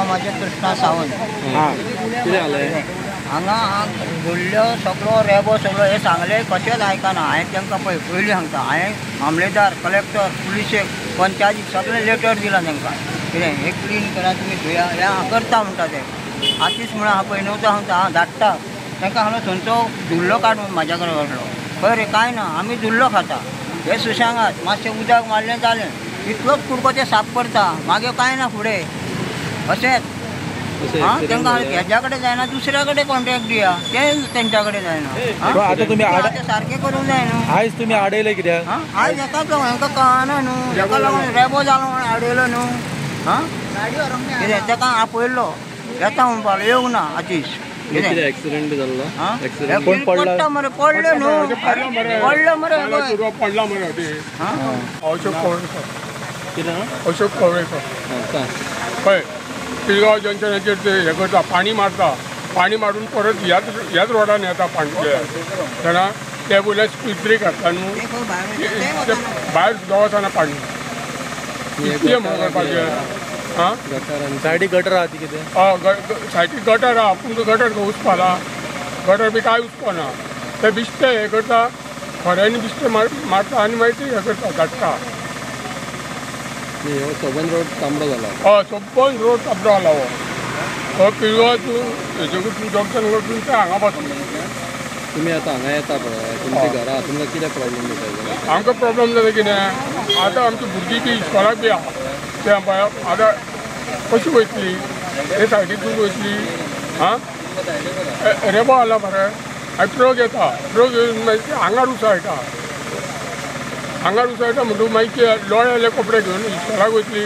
म्हाजें कृष्णा सावंत. कितें जालें हांगा व्हडलो सगळो रेबो सगळो हें सांगलें कशेंच आयकना. हांवें तांकां पळय पयलीं सांगता, हांवें मामलेदार, कलेक्टर, पुलिशेक, पंचायतीक सगळें लेटर दिलां तांकां. कितें हें क्लीन करा तुमी, धुया, हें करता म्हणटा ते. आतीच म्हणून हांव पळय न्हू सांगता, हांव धाडटा तांकां. हांव थंयचो धुल्लो काडून म्हाज्या कडेन व्हडलो. खंय रे कांय ना, आमी धुल्लो खाता. हे सुशेगाद मातशें उदक मारलें जालें, इतलोच कुडको ते साफ करता, मागीर कांय ना फुडें अशेंच. हां, तांकां हेज्या कडेन जायना, दुसऱ्या कडेन कॉन्ट्रॅक्ट दिया, ते तेंच्या कडेन जायना. आतां तुमी सारकें करूंक जाय न्हू. आयज तुमी आडयलें कित्याक? हां, आयज हेकाच लागून, हेंकां कळना न्हू, हेका लागून रेबो जालो म्हणून आडयलो न्हू. हां, कितें ताका आपयल्लो येता म्हणपाक येवंक ना आतीश. एक्सिडेंट जाल्लो, पडटा मरे, पडलो न्हू, पडलो मरे, पडला मरे. अशोक कवळेकर, अशोक कवळेकर. पळय पिळगांव जंक्शनाचेर ते हें करता, पाणी मारता, पाणी मारून परत ह्याच रोडान येता पाणी जाणा. ते वयल्यान स्पीड ब्रेक हाडटा न्हू, भायर सुद्दां वचना पाणी. कितें म्हणून करपाचें? आं, सायडीक गटर आहा ती कितें? हय, सायडीक गटर आहा, पूण गटर खंय उसपाला, गटर बी कांय उसपना. ते बिश्टे हें करता, खऱ्यांनी बिश्टे मारता आनी मागीर ते हें करता, धाडटा. सबंद रोड तांबडो जाला. हय, सबंद रोड तांबडो जाला. हो पिळगांव हेजे कडसून जंक्शन कडसून ते हांगा पासून. तुमी आतां हांगा येता पळय तुमच्या घरा, तुमकां कितें प्रॉब्लम जाता? आमकां प्रॉब्लम जाता कितें, आतां आमची भुरगीं बी इस्कॉलाक बी आहा, ते आतां कशी वयतली? हे सायडीतून वयतली? आं, रेबो आला मरे, आनी ट्रक येता, ट्रक येवन मागीर हांगा उसळटा, हांगा उसळटा म्हणटकूच मागीर लोळ्याले कपडे घेवन इस्कॉलाक वयतली.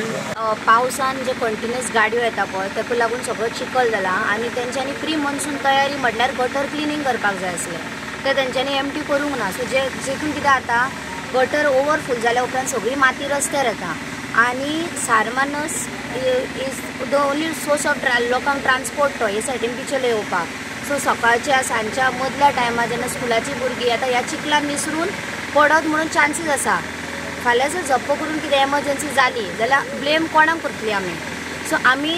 पावसान जे कंटिन्युअस गाडयो येता पळय ताका लागून सगळो चिखल जाला आनी तेंच्यांनी प्री मॉन्सून तयारी म्हटल्यार गटर क्लिनींग करपाक जाय आसलें, ते तेंच्यांनी एमटी करूंक ना. सो जे जेतून कितें जाता, गटर ओवरफूल जाल्या उपरांत सगळी माती रस्त्यार येता आनी Sarmanas is the only source of लोकांक ट्रान्सपोर्ट तो हे सायडीन बिचोले येवपाक. सो सकाळच्या सांजच्या मदल्या टायमार जेन्ना स्कुलाची भुरगीं आतां ह्या चिखलान निसरून पडत म्हणून चान्सीस आसा. फाल्यां जर जप्प करून कितें एमर्जन्सी जाली जाल्यार ब्लेम कोणाक करतली आमी? सो आमी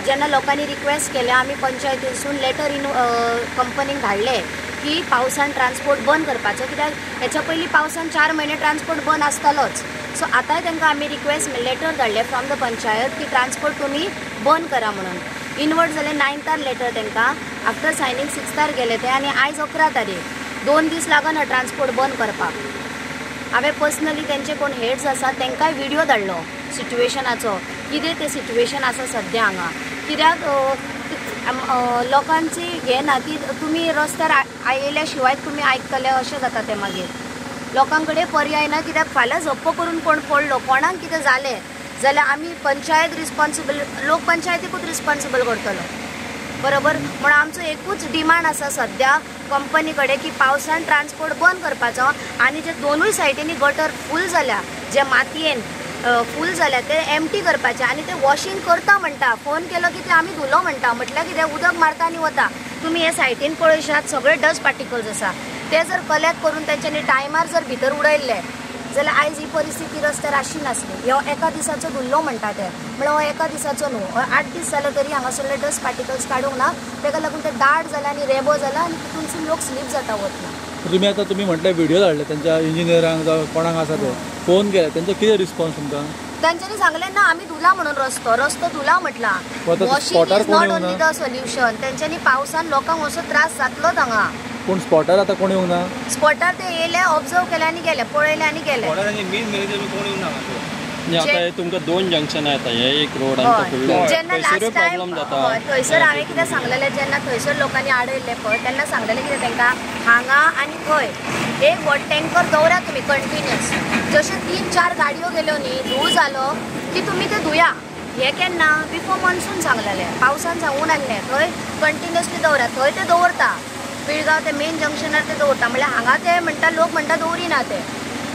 जेन्ना लोकांनी रिक्वेस्ट केल्या, आमी पंचायतीसून लेटर इन कंपनीक धाडले की पावसान ट्रान्सपोर्ट बंद करपाचो, कित्याक हेच्या पयलीं पावसान 4 म्हयने ट्रान्सपोर्ट बंद आसतालोच. सो आतांय तांकां आमी रिक्वेस्ट लेटर धाडले फ्रॉम the panchayat की ट्रान्सपोर्ट तुमी बंद करा म्हणून. इनवर्ड जालें 9थार लेटर तांकां, आफ्टर सायनींग 6थार गेले ते आनी आयज 11 तारीख, 2 दीस लागना ट्रान्सपोर्ट बंद करपाक. हांवें पर्सनली तेंचे कोण हेड्स आसा तांकांय व्हिडियो धाडलो सिट्युएशनाचो, कितें तें सिट्युएशन आसा सद्या हांगा. कित्याक लोकांची हें ना की तुमी रस्त्यार आयिल्ल्या शिवाय तुमी आयकतले अशें जाता तें. मागीर लोकां कडेन पर्याय ना, कित्याक फाल्यां जप्प करून कोण पडलो, कोणाक कितें जालें जाल्यार आमी पंचायत रिस्पॉन्सिबल, लोक पंचायतीकूच रिस्पॉन्सिबल करतलो, बरोबर? म्हणून आमचो एकूच डिमांड आसा सद्या कंपनी कडेन की पावसान ट्रान्सपोर्ट बंद करपाचो आनी जे दोनूय सायडींनी गटर फूल जाल्या, जे मातयेन फूल जाल्या ते एमटी करपाचे आनी ते वॉशिंग करता म्हणटा. फोन केलो की ते आमी धुलो म्हणटा, म्हटल्यार कितें उदक मारता आनी वता. तुमी हे सायटीन पळयशात सगळे डस्ट पार्टिकल्स आसा, ते जर कलेक्ट करून तेंच्यांनी टायमार जर भितर उडयल्ले जाल्यार आयज ही परिस्थिती रस्त्यार आशी नासली. हो एका दिसाचो धुल्लो म्हणटा ते, म्हळ्यार हो एका दिसाचो न्हू, 8 दीस जाले तरी हांगासरले डस्ट पार्टिकल्स काडूंक ना, ताका लागून ते दाट जाले आनी रेबो जाला आनी तितूनसून लोक स्लीप जाता वतना. तुमी आतां तुमी म्हटलें व्हिडियो धाडले तेंच्या इंजिनियरांक जावं कोणाक आसा ते फोन केले, तेंचो कितें रिस्पॉन्स तुमकां? तांच्यांनी सांगलें ना आमी धुला म्हणून, रस्तो रस्तो धुला म्हटला. Washing is not only the solution. तेंच्यांनी पावसान लोकांक असो त्रास जातलोच हांगा. पूण स्पॉटार आतां कोण येवंक ना? स्पॉटार ते येयले, ऑब्जर्व केले आनी गेले, पळयले आनी गेले. आतां तुमकां 2 जंक्शनां येता, हे एक रोड आनी फुडलो. जेन्ना लास्ट टायम थंयसर हांवें कितें सांगलेलें, जेन्ना थंयसर लोकांनी आडयल्लें पळय तेन्ना सांगलेलें कितें तांकां, हांगा आनी थंय एक व्हड टँकर दवरा तुमी कंटिन्युअस, जशें 3-4 गाडयो गेल्यो न्ही, धूळ जालो की तुमी ते धुया. हे केन्ना बिफोर मॉन्सून सांगलेलें, पावसान सांगून नासलें. थंय कंटिन्युअसली दवरा, थंय ते दवरता, पिळगांव ते मेन जंक्शनार ते दवरता, म्हणल्यार हांगा ते म्हणटा लोक म्हणटा दवरिना ते.